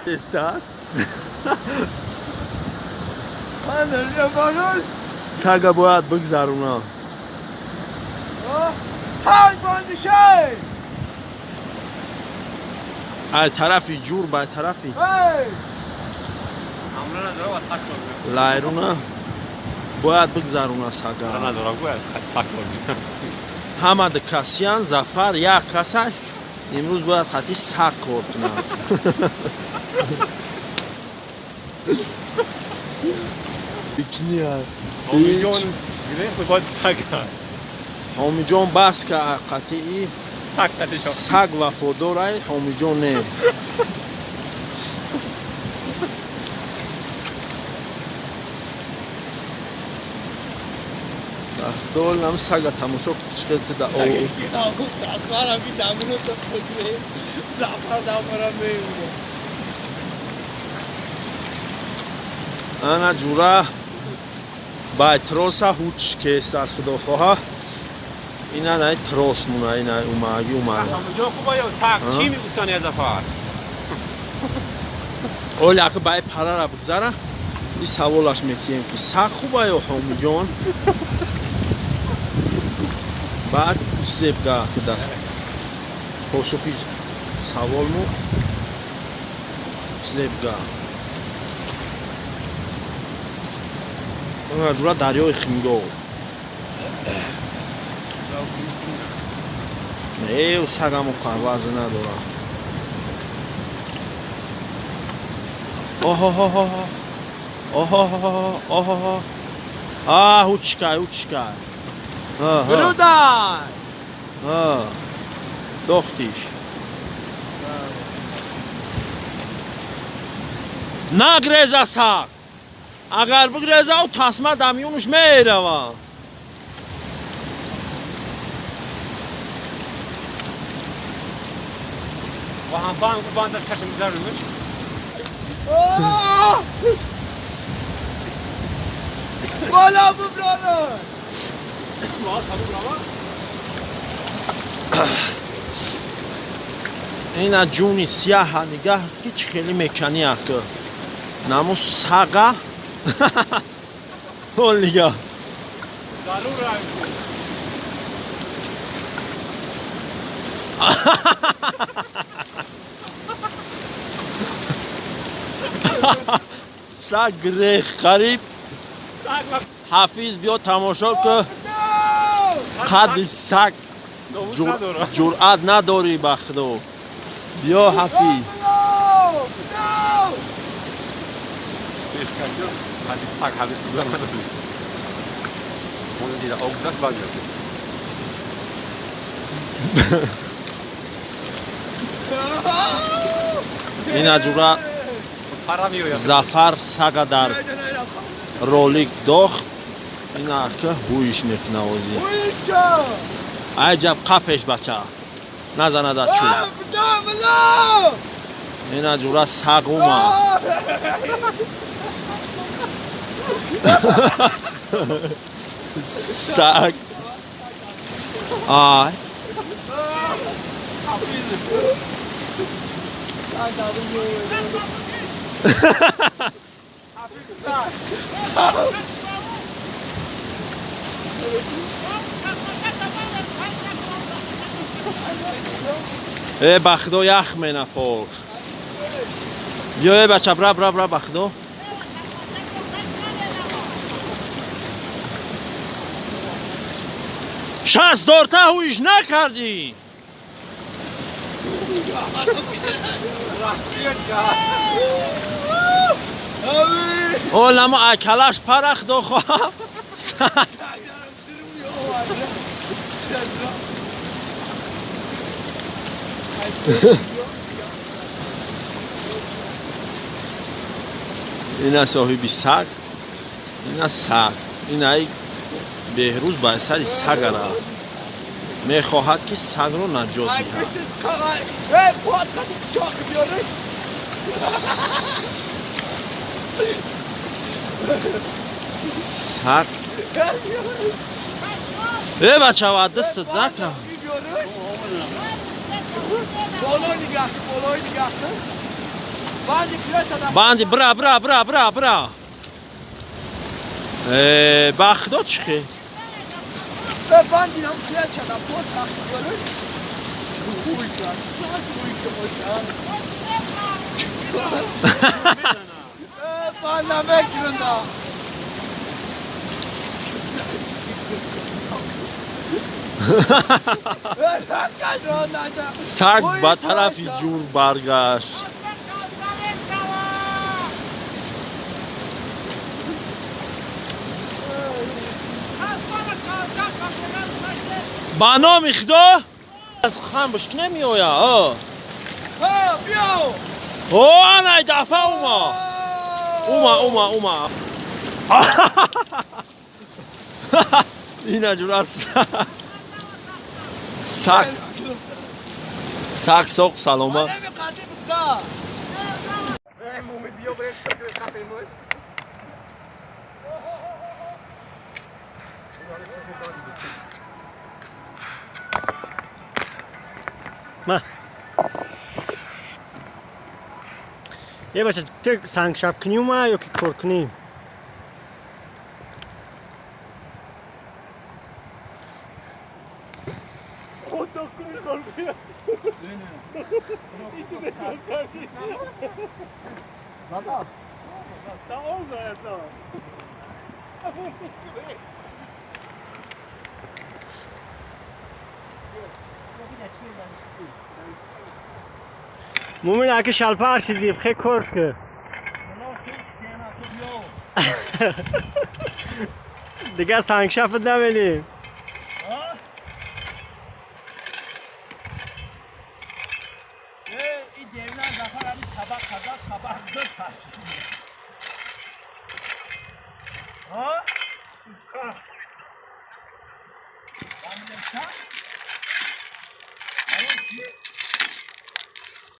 Тестааст. Сага бояд бигзаруна. Ай тарафи ҷур ба тарафи лайруна бояд бигзаруна сага. Ҳама ду касиян, Зафар як касаш имрӯз бояд хати саг кор кунад. Ҳомиҷон бас ка қатъи саг вафодорай, Ҳомиҷон не. Нам сага тамошо чиқетида. Ана ҷура бай троса ҳуч кест аз худо хоҳа. Ина най трос муна, ина умаги умага. Оли ака бай парара бигзара, и саволаш метиҳем ки саг хуба ё Ҳомиҷон? Баъд чизе бигакда посухи саволму чизе бига. Ҷура дарёи Хингол. Э, сагамо вазн надора. Оҳоҳоҳо. Оҳоҳоҳо, оҳоҳо. А, ҳучкай, ҳучкай. Блюдай! Дохтиш. Нагреза саг. Агар бигреза, у тасма дамёнуш мерава. Бола буброна! Ина ҷуни сияҳа нигаҳ ки чӣ хеле мекани ака. Наму сага. Ҳол нигаҳ. Саг грех қариб. Ҳафиз биё тамошо ку. Қадди саг ҷуръат надорӣ ба худо. Биё Ҳафиз. Ина ҷура Зафар сага дар ролик дохт. Ина ака ҳуиш мекуна ози. Айҷаб қапеш бача. Назанада чӯ. Ина ҷура саг ума. Саг. Ай. Э ба худо ях менапош. Биё э бача бра бра бра ба худо. 60 дорта ҳуиш накардӣ. Оламо акалаш пара худо хоҳа. Ина соҳиби саг, ина саг, инаи Беҳрӯз ба сари сага рафт. Мехоҳад ки сагро наҷот диҳад. Саг. Э бачава дастат нака. Боло нигаҳ, болои нигаҳ. Банди бра бра бра бра бра. Бахдо чихе? Саг ба тарафи ҷур баргашт. Ба номи Худо хан бош ки намеоя. О, ана дафъа ума. Ума, ума, ума. Ина ҷура саг. Саг соқ салома. Ма. Е бача, ту сангшаб кунӣ ума ё ки кор кунӣ? Мумин аки шалпар шиди, хе корске. Дига сангшаф намелим.